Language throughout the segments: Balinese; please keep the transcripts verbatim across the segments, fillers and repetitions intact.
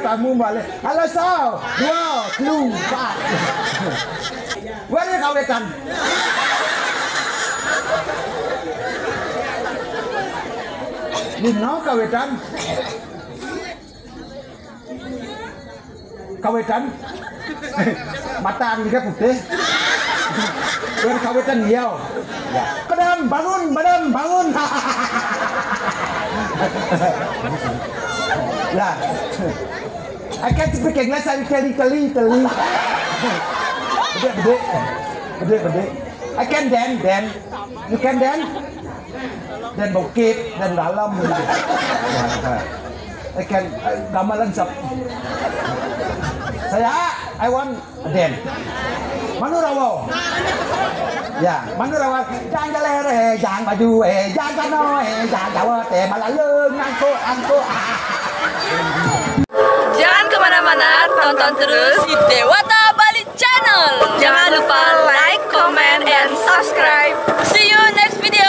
Kamu balik. Halo, so. Dua, telu, empat. Wér kawitan. Lima kawitan. Kawitan. Mata Andika putih. Wér kawitan, iya. Ya. Badam, bangun, badam, bangun. Lah. I can't speak English, I'm telling, telling, telling. Bedé, bedé. Bedé, bedé. I can dance, dance. You can dance? Dance bukit, dance dalam gitu. Ya, nah. I can, eh, gamelan sap. Saya, I want dance. Manu rawa. Ya, manu rawa. Jang jalere, jang baju, eh, jang kano, eh, jang jawat, eh, malalung, angkuk, angkuk. Ah. Jangan kemana-mana, tonton terus di Dewata Bali Channel. Jangan lupa like, comment, and subscribe. See you next video.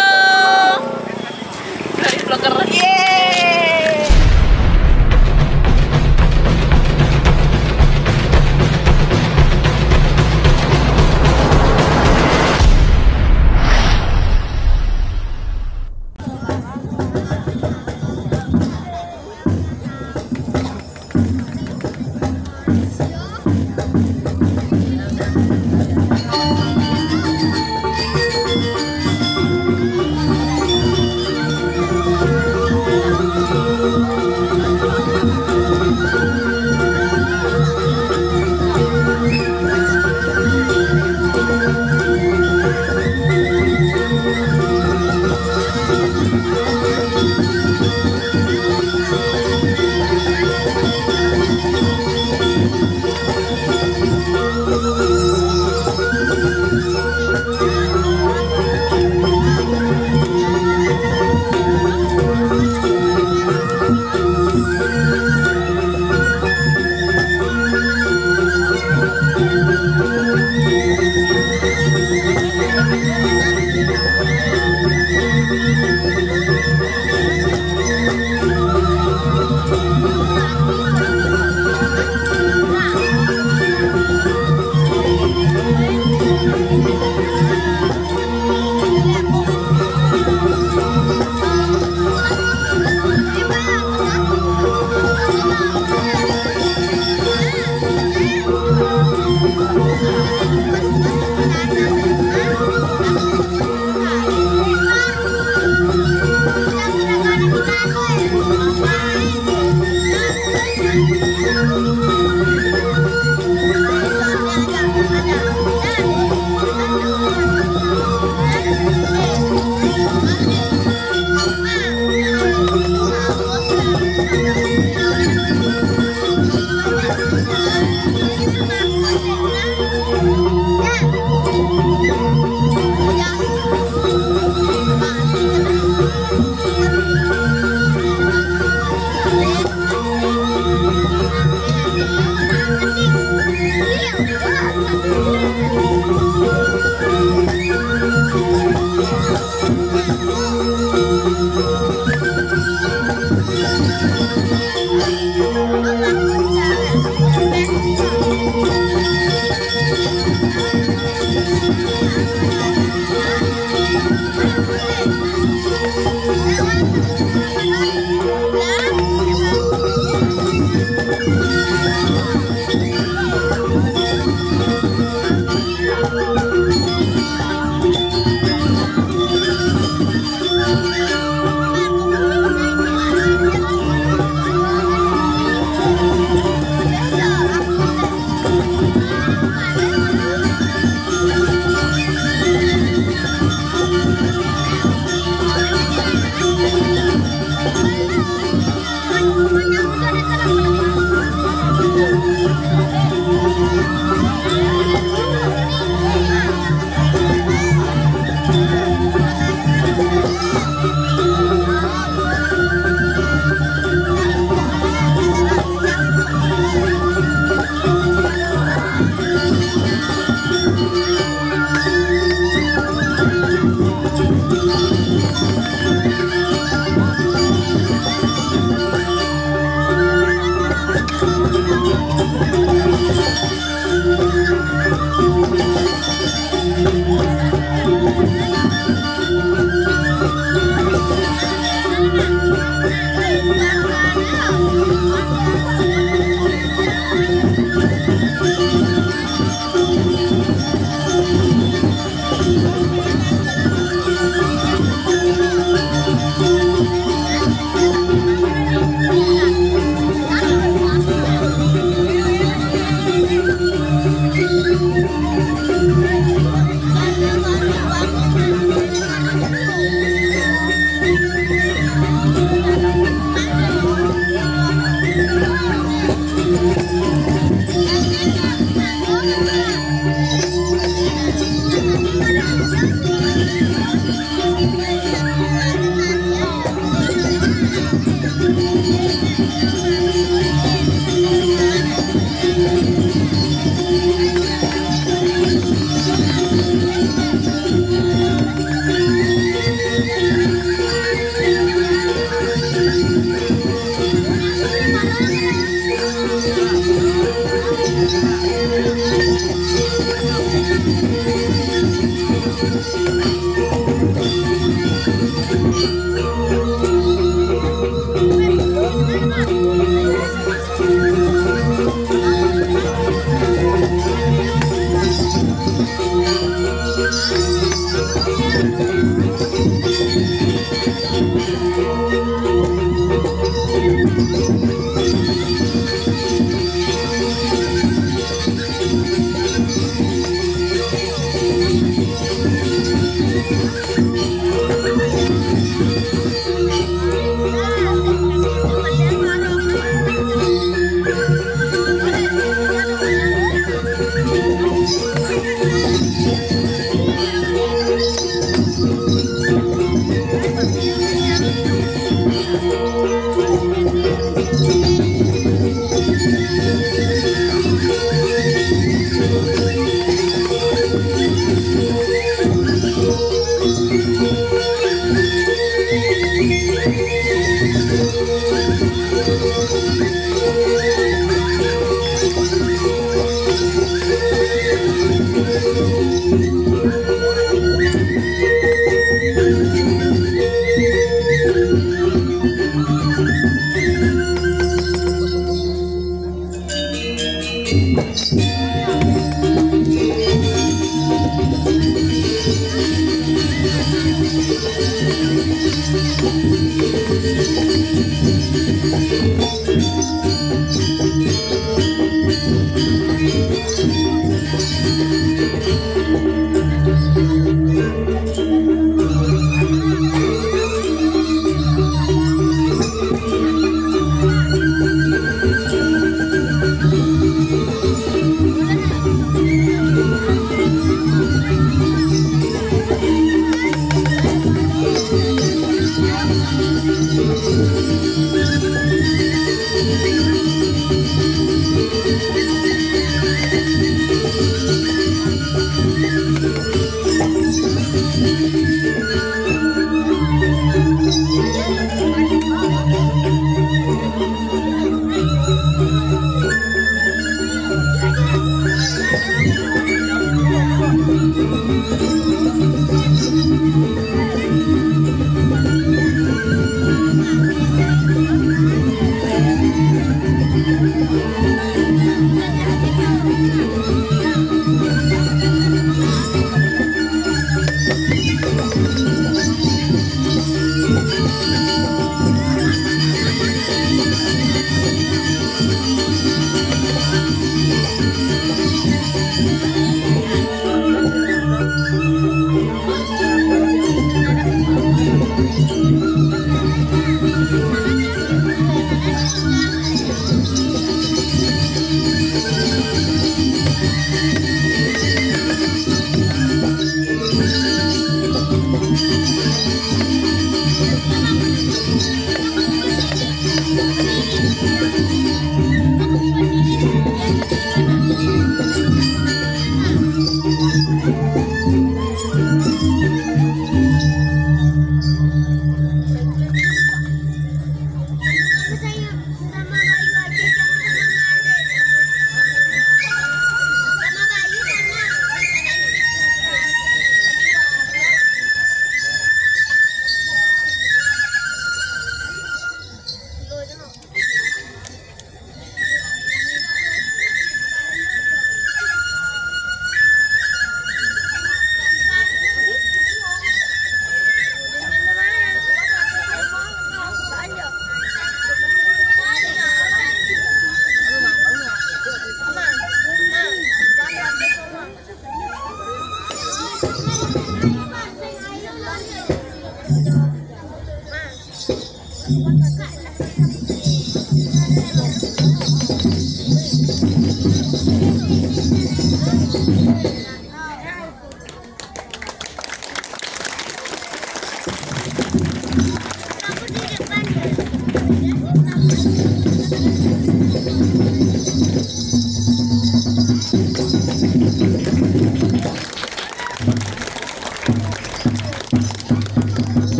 Dari vlogger. Yeay.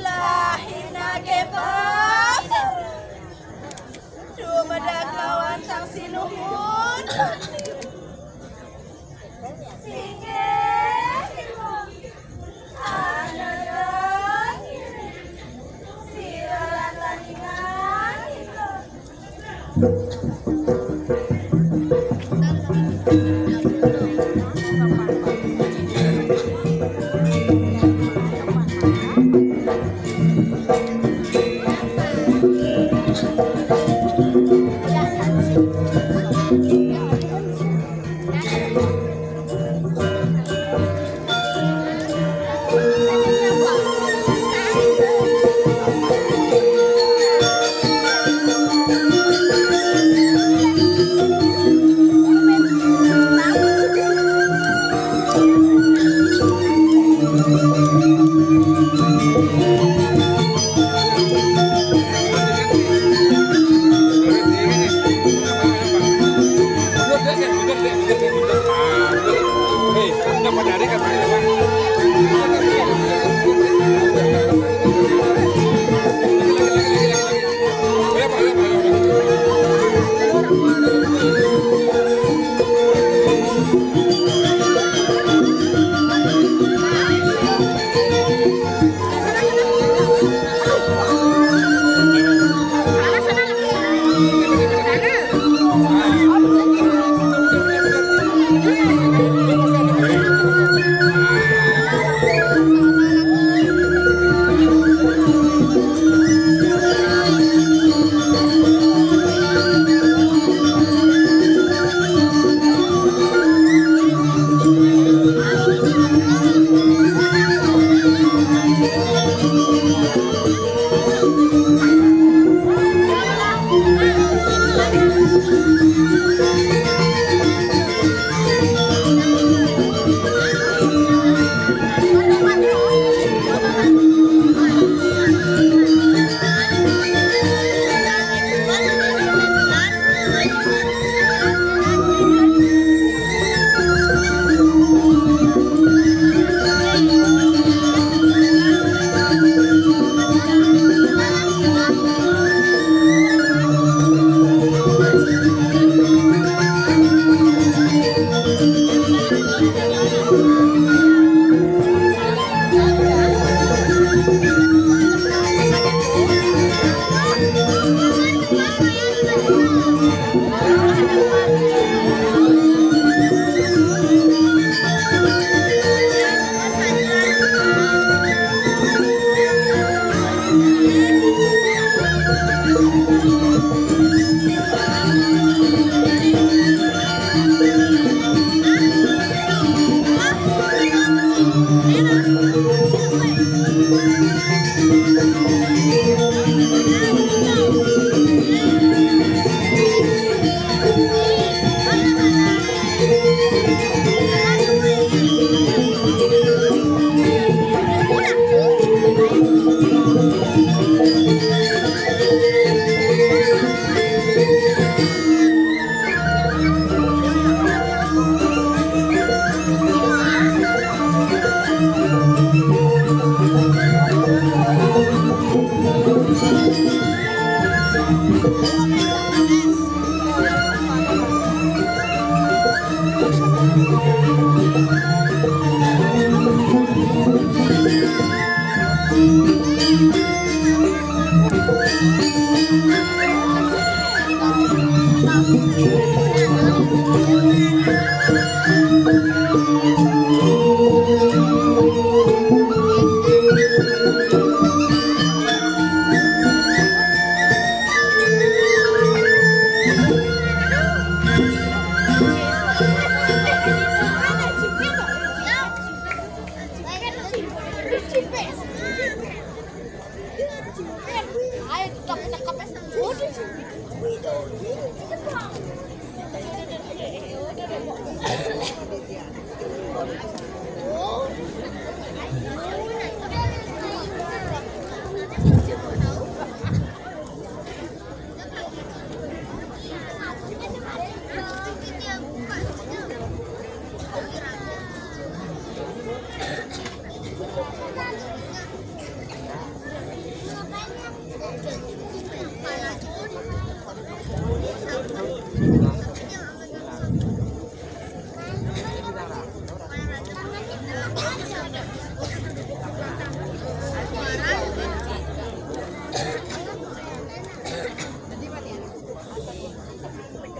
Lahina ge batur. Dumadak lawan Sang Sinuhun. Singgih. Anu deui. Sira lan tandingan.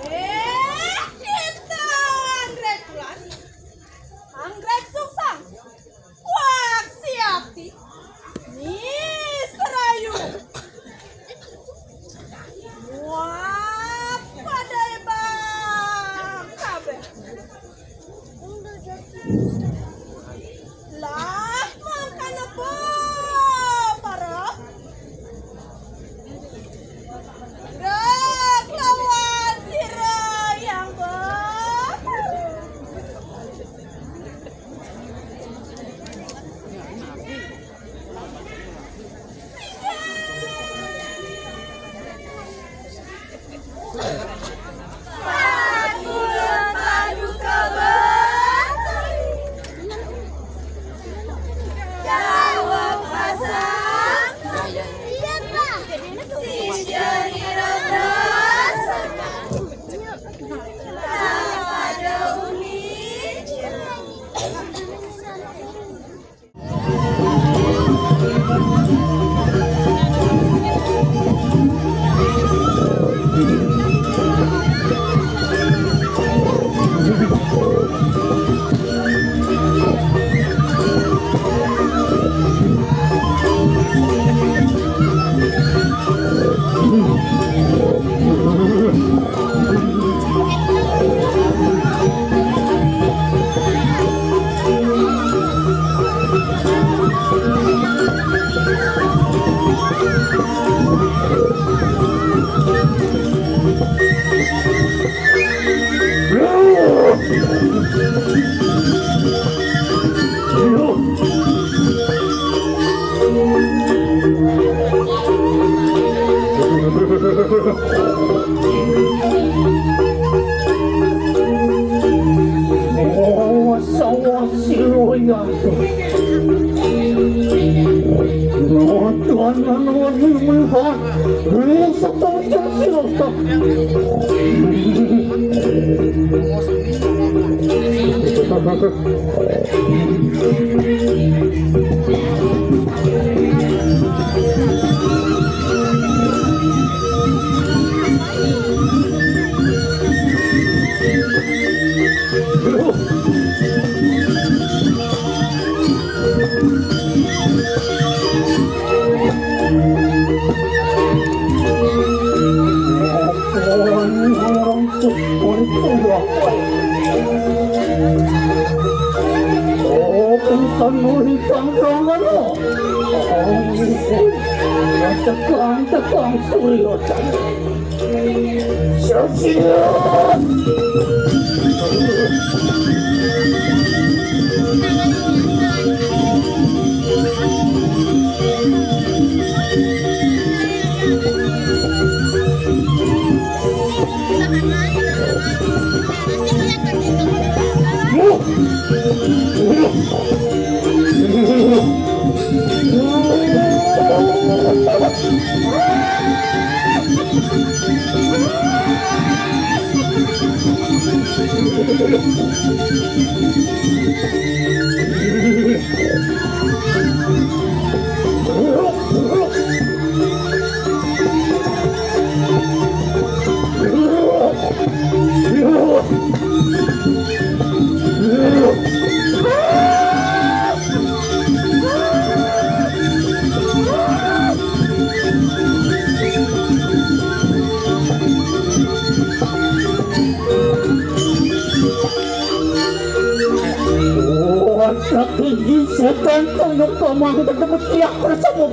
Eh, kita anggrek bulan, anggrek sungsang. Wah, siap ti. Ni serayu. Wah, pada bang kabeh. Lah, mangkana para. Gerak lawan sira yang baru. Tekang, tekang, Suryo. Bukan kau yang kau mau aku bertemu tiap bersama.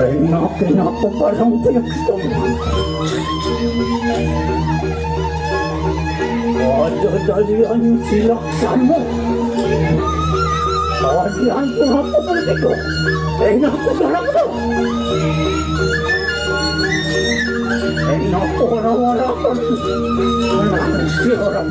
Enak, enak, barang tiap. Ada dalian silak sama. Dalian pun apa pun itu. Enak, enak, enak. Enak, orang-orang. Enak, si orang.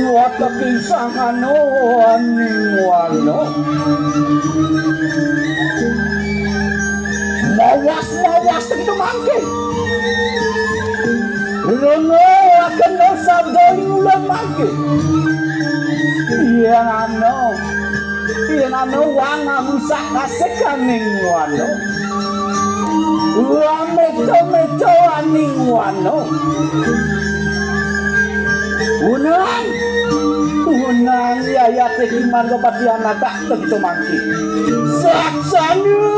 Wah, kapinsangano aning wano. Mawas, mawas, tagito mangke. Lengo akan no sabda ing ulan mangke. Yen ano, yen ano wang amusak kasekaning wano. Wang meto-meto aning wano. Unang, unang yayate kiman kapatihan atak tagito mangke. Saksana.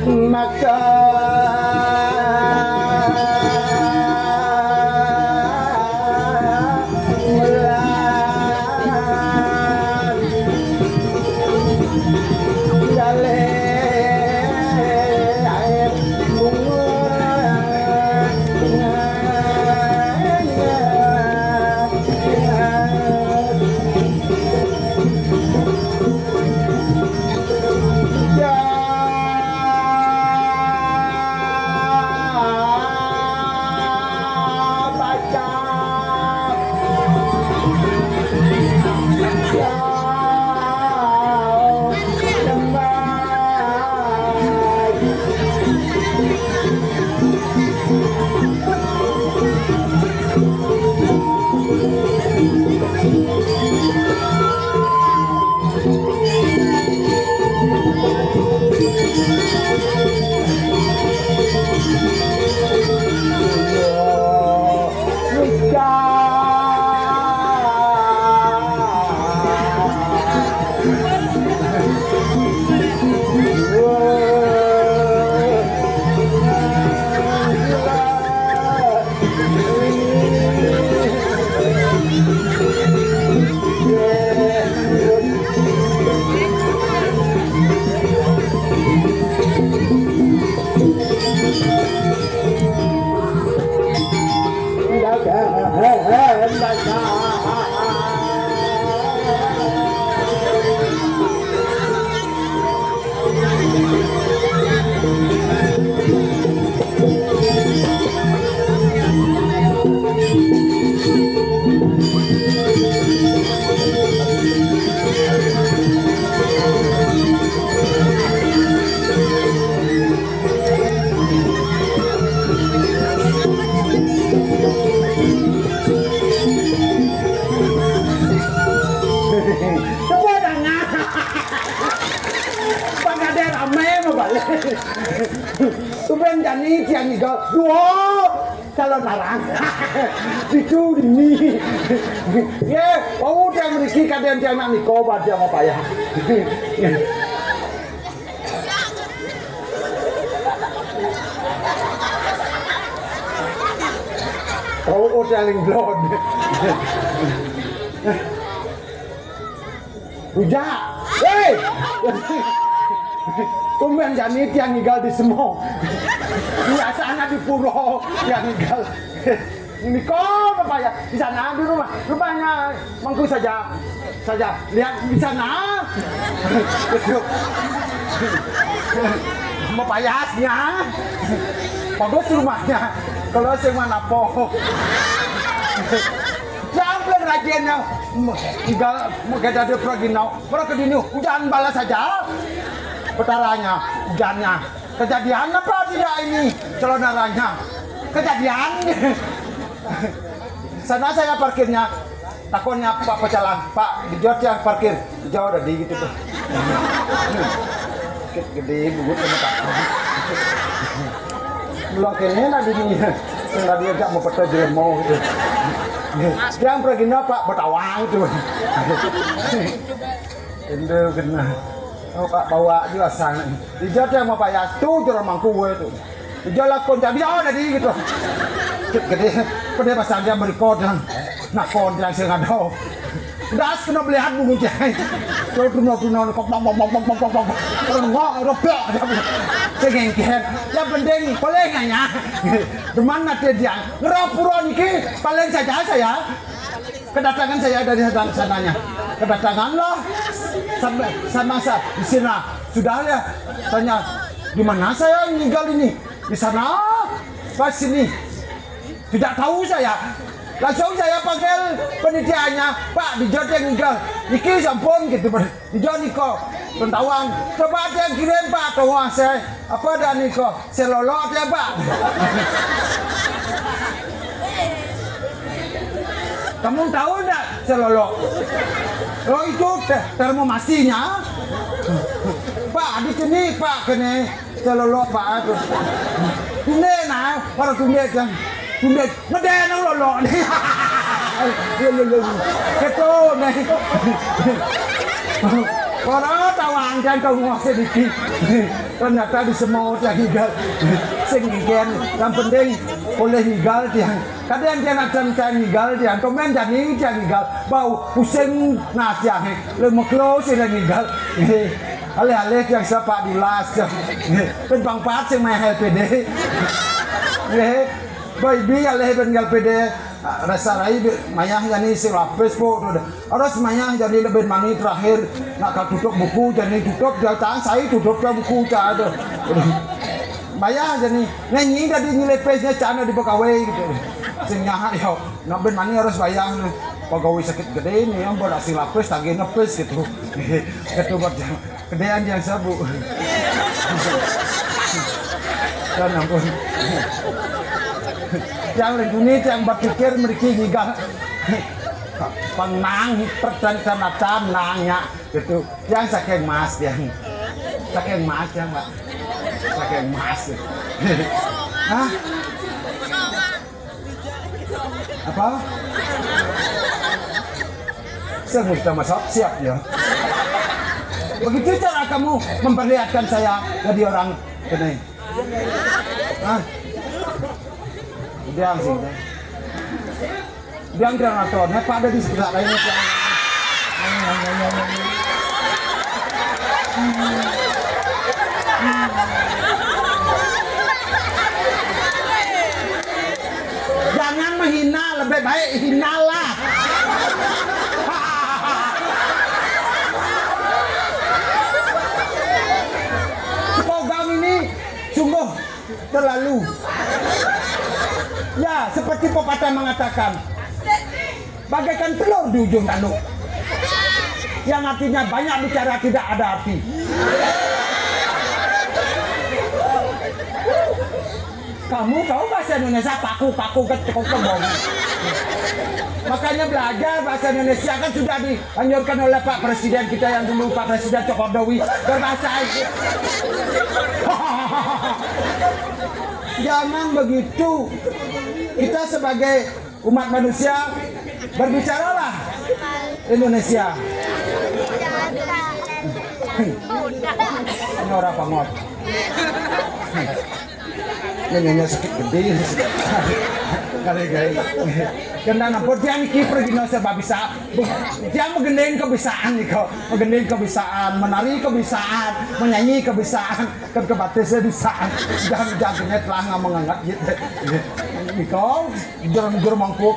Maka Tepuk tangan. Pang ade rame mabalik. Tumbén jani tiang ngigal. Duo calon arang. Ditu dini. Yé, wau tiang mriki kadén tiang nak nika bad tiang mapayas. Wau tiang ling blod. Bujak. Héi. Tumbén jani tiang ngigal di semo. Biasana di pura tiang ngigal. Nika mapayas di sana di rumah. Rumahnya Mangku saja. Saja. Lihat di sana. Betul. Mapayasnya. Bagus rumahnya. Kalau sing mana po. Sampai rajinnya. Tinggal mengke dadi pragina. Ora kedini hujan balas saja. Petaranya, hujannya. Kejadian apa tidak ini? Calon arangnya. Kejadian. Sana saya parkirnya. Takonnya Pak Pecalang, "Pak, di jor tiang parkir." Jauh tadi gitu tuh. Gede bugut sama tak. Belum kene nak dini. Tadi ajak mau peta jelema gitu. Tiang pragina Pak Betawang itu. Ende kena. Oh, Pak bawa juga sang. Ija tiang mapayas tu jero mangku we tu. Ija lakon tadi, oh, tadi gitu. Gede, pede pasang dia merekod yang nakon yang sing ada. Das kena belihat bungun cai. Tuh tuh tuh tuh kok bok bok bok bok bok bok bok. Terus ngok rebek. Sing ngengken. Yang penting boleh nanya. Demen ate dia. Ngerapura niki paling saja saya. Kedatangan saya dari sana sananya. Kedatanganlah sama sama sa di sini. Sudah ya tanya di mana saya tinggal ini. Di sana pas sini. Tidak tahu saya. Langsung saya panggil penitianya, "Pak, dijo tiang tinggal. Iki sampun," gitu. "Dijo niko." Pengetahuan. "Coba tiang kirim, Pak, tolong saya. Apa ada niko? Selolok ya, Pak." Kamu tahu enggak selolok? Oh, itu te termomasinya. "Pak, di sini, Pak, kene." Selolok, Pak, aku. Tunde nah, para tunde kan. Tunde, ngede nang lolok ni. Keto ni. Para tawang kan kau nguasa dikit. Ternyata di semua tiang tinggal. Sing tinggal, yang penting boleh tinggal tiang. Kadang tiang nak cari tinggal tiang. Komen jani tiang tinggal. Bau pusing nasi ahe. Lemo klo sing tinggal. Alih-alih tiang sapa dulas. Pun pangpat sing mayah L P D. Nggih. Baik bi alih pun L P D. Rasa rai bi mayah jani sing lapis po tu. Harus mayah jani lebih mani terakhir nak ka tutup buku jani tutup dia tang sai tutup ka buku ca tu. Mayah jani nyanyi tadi nyilepis nya cana di pegawai gitu. Sing nyaha yo. Nak ben mani harus bayar ni. Pegawai sakit gede ni yang bola sing lapis tagih nepis gitu. Gitu buat Kedean yang sabu. Dan ampun. Yang lingkuni yang berpikir meriki ngigal. Penang pertentanatan nanya gitu. Yang saking mas yang. Saking mas yang, Pak. Saking mas. Hah? Apa? Saya mau kita masak siap ya. Begitu cara kamu memperlihatkan saya jadi orang ini. Hah? Dia sih. Dia nggak nonton, apa ada di sebelah lainnya? Jangan menghina, lebih baik hinalah. Sepogang ini sungguh terlalu. Ya, seperti pepatah mengatakan, bagaikan telur di ujung tanduk. Yang artinya banyak bicara tidak ada arti. Kamu tahu bahasa Indonesia paku, paku, kecekok, kebong. Makanya belajar bahasa Indonesia kan sudah dianjurkan oleh Pak Presiden kita yang dulu, Pak Presiden Jokowi, berbahasa Inggris. Jangan begitu. Kita sebagai umat manusia, berbicaralah Indonesia. Ini orang pangot. Ini nyanyi sakit gede. Kali guys. Kena nampak dia ni kiper gino sebab bisa. Dia menggending kebisaan ni kau. Menggending kebisaan, menari kebisaan, menyanyi kebisaan. Kan kebatisnya bisa. Jangan jangan telah nggak menganggap gitu. Ni kau. Jurang-jurang mangkuk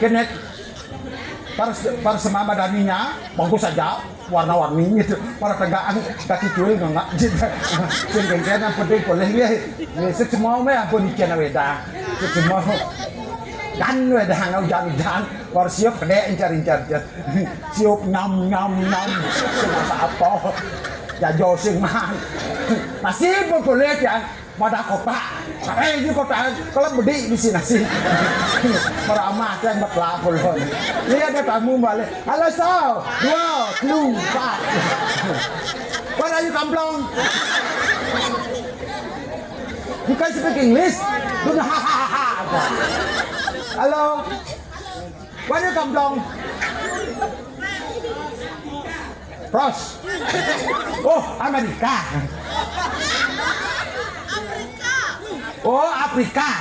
kenet para para semama daninya bagus saja warna-warni gitu para tegaan kaki cuil ngangak gitu sing kengken yang penting boleh nggih nggih semua meh ampun ikan weda semua dan weda nggak hujan-hujan war siup gede incar-incar siup nyam nyam nyam sing masak apa jajo sing mah masih pun boleh ya Pada kota. Eh, ini kota kalau bedi di sini sih. Meramah yang berlaku loh. Ini ada tamu balik. Halo, so. Dua, telu, empat. Where are you come from? You can speak English? Halo. Where you come from? Pros. Oh, Amerika. Oh, Afrika.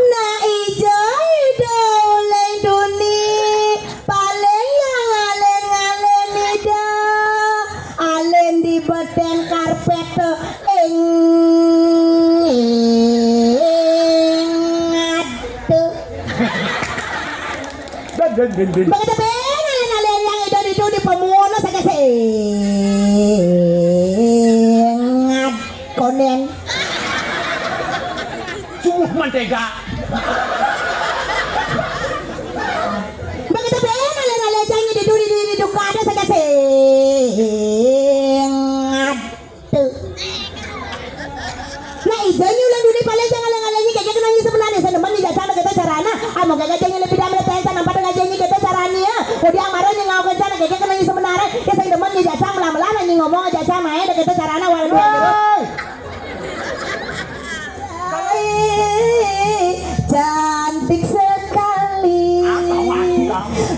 Nah, ijo ido uleng duni, paling ya ngalen-ngalen ido. Alen di beten karpet tuh, ing, ing, aduh. Begitu ben ngalen-ngalen yang ido di duni pemono saja sing, ad, konen. Sungguh mentega. Begitu ben ngalen-ngalen yang ido di duni di, di duka ada saja sing, ad. Tuh. Nah, ijo nyi uleng duni paling jangan ngalen-ngalen nyi kagak kena nyi sebenarnya. Saya demen nyi jajan begitu carana. Amo kagak jangan lebih damai pensa nampak dengan janji gitu caranya ya. Udah amaro nyi ngau kencana kagak kena nyi sebenarnya. Ya saya demen nyi jajan melah-melah nyi ngomong jajan main begitu carana walau dua gitu. Hai. Cantik sekali.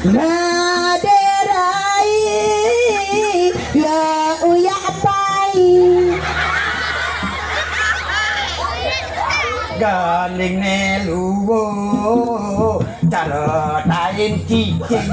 Naderai ya uya pai. Gandeng ne luwo, cara tain cicing.